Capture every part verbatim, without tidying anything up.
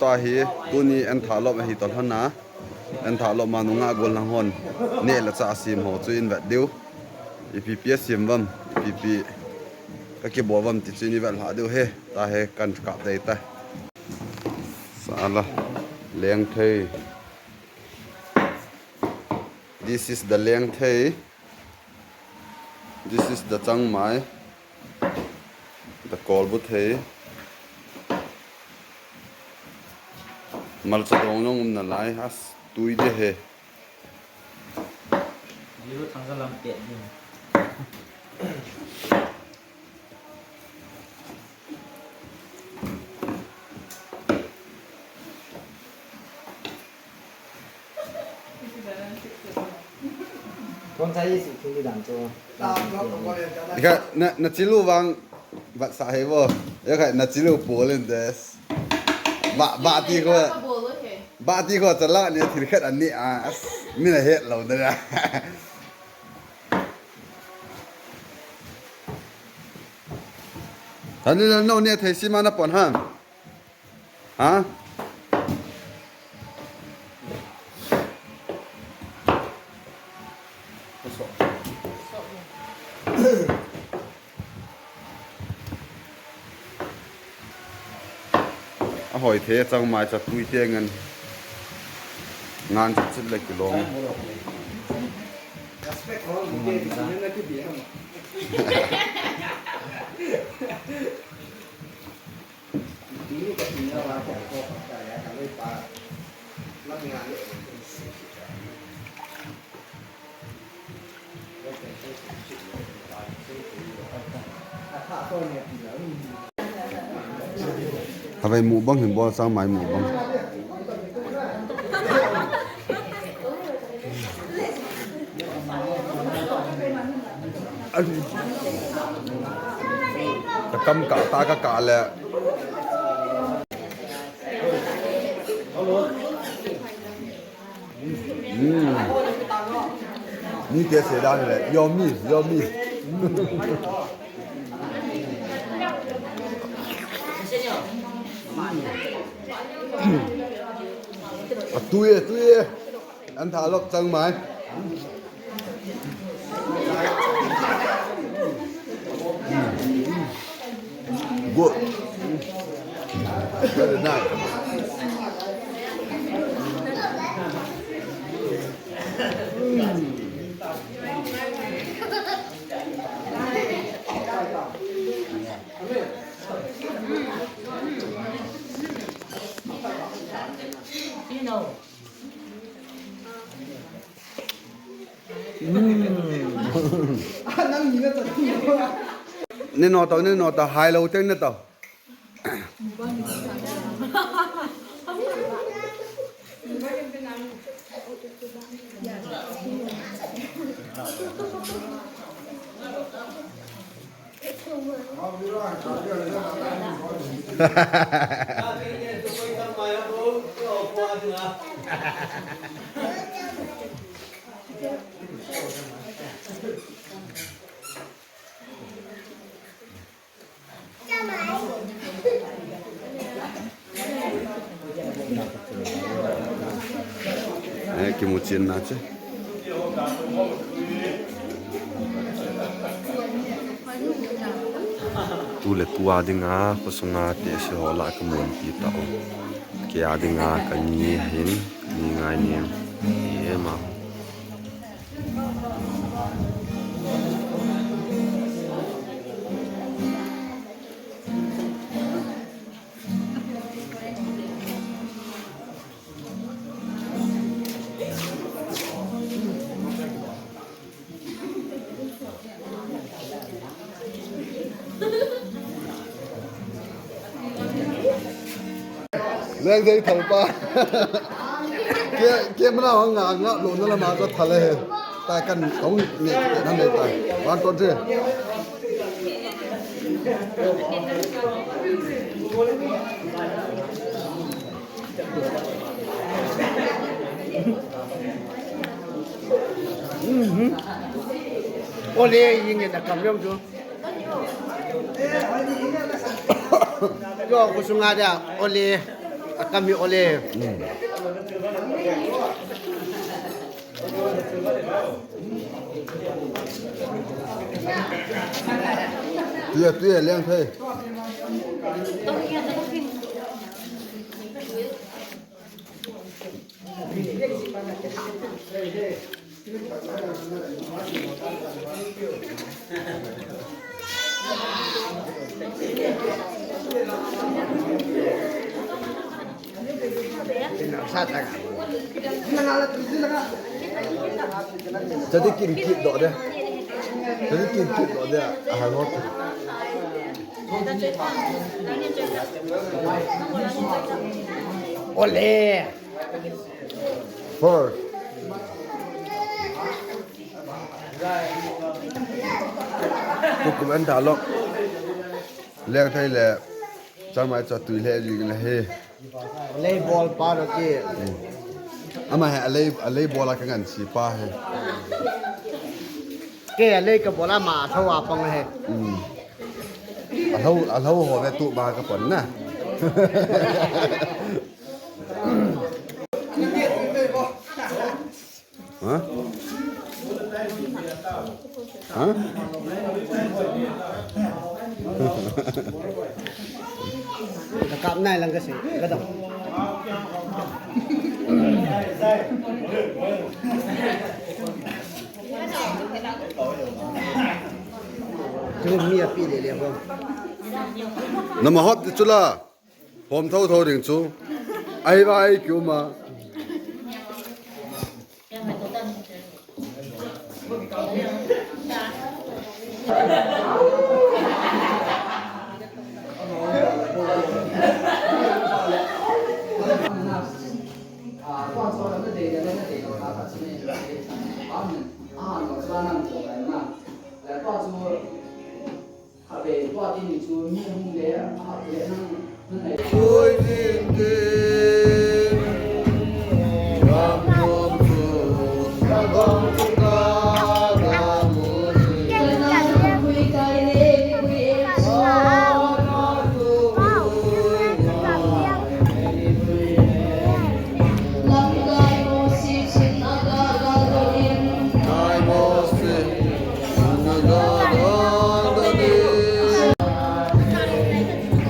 Ahi, tuni enthalop ahi tolhona. Enthalop ma nunga golhang hon. Neh le chah sem ho chu in vet diu. Ipi pi a sem vam, ipi pi ka kibol vam ti chu in i vet lha diu he. Tahe kan kap dei ta. Sala. Lengthei. This is the lengthei. This is the changmai. The kolbuthei. Malcha dong jong um nalai, as tui de he. Zero thangsa lam pet ding. Kon sa isi thum di dan chu. Ikha na, na chilu vang vat sa he bo. Ikha na chilu polin des. Ba, ba ti ko. Ba ti ko chala ni thil khat ani a. As, mi na het lo da. Ani na no ne thei sima na pon ha. Ha? Ahoi thei changmai cha tui te ngan. Ngan chit chit le kilong. Havai mukbang hin bol changmai mukbang. Ka kam ka ta ka ka le. Mm. Ni te se dan le. Yummy, yummy. A tui e, tui e. Enthalop changmai. Good. Very nice. Ni no tau, ni no tau, hai lo teng ni tau. Eh, kimuchin na che. Tu le tua dinga, khosunga te si hola ka mun pi ta o. Ke a dinga ka ni hin, ni ngai ni. E ma. Leng dei thal pa. Ke, ke mana hang nga, nga lo na la ma ka thal he. Ta kan kong ne, ne, nan dei ta. One, two, three. Mhm. Ole, yin yin da kam yong chu. Yo, khosunga da, ole. Akam hi ole. Tuya, tuya, Lengthei. Chadi kin kit doh de. Chadi kin kit doh de. Aha, lo. Ole. Four. Tukum an dalok. Lengthei le. Changmai cha tui le jing le he. Lei bol pa ro ki. Ama he alei, alei bol a ka ngan si pa he. Ke alei ka bol a ma tho a pang he. Alho, alho ho ve tu ma ka pon na. Ha? Ha? Ka kap nai lang kasi, ka dam. Chu mi a pi le le ho. Nama hot chu la. Hom tho tho ding chu. Ahi vai kiu ma.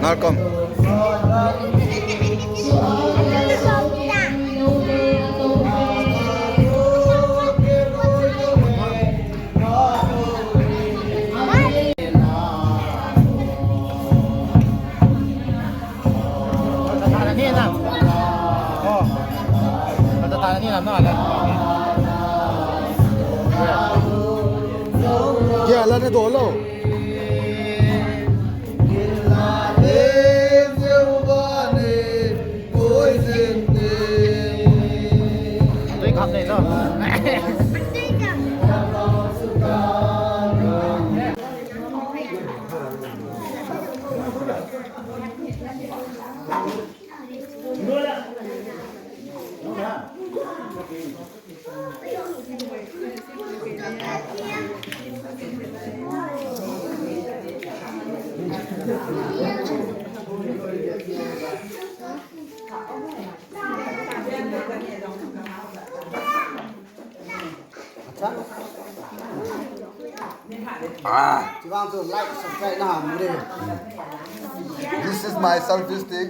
Malcolm. Kya la ne dolo? Ah. This is my selfie stick.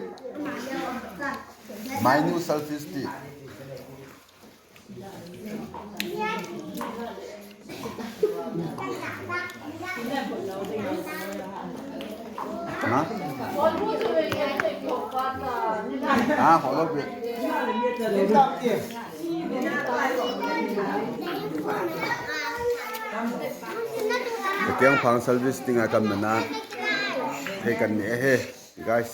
My new selfie stick. Ha? Ha, follow. Keng phang service tinga kan mana. He kan ni he. Guys.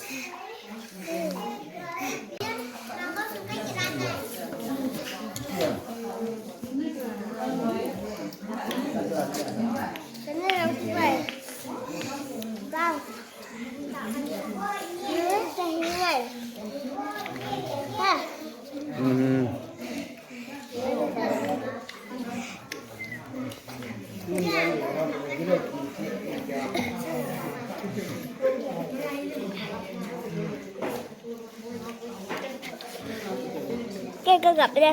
Mhm. Kei kagap le.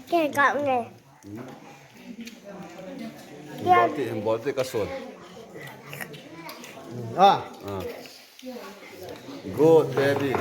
Kei kagap le. Bol ti, bol ti kasun. Ah. Ah. Good baby.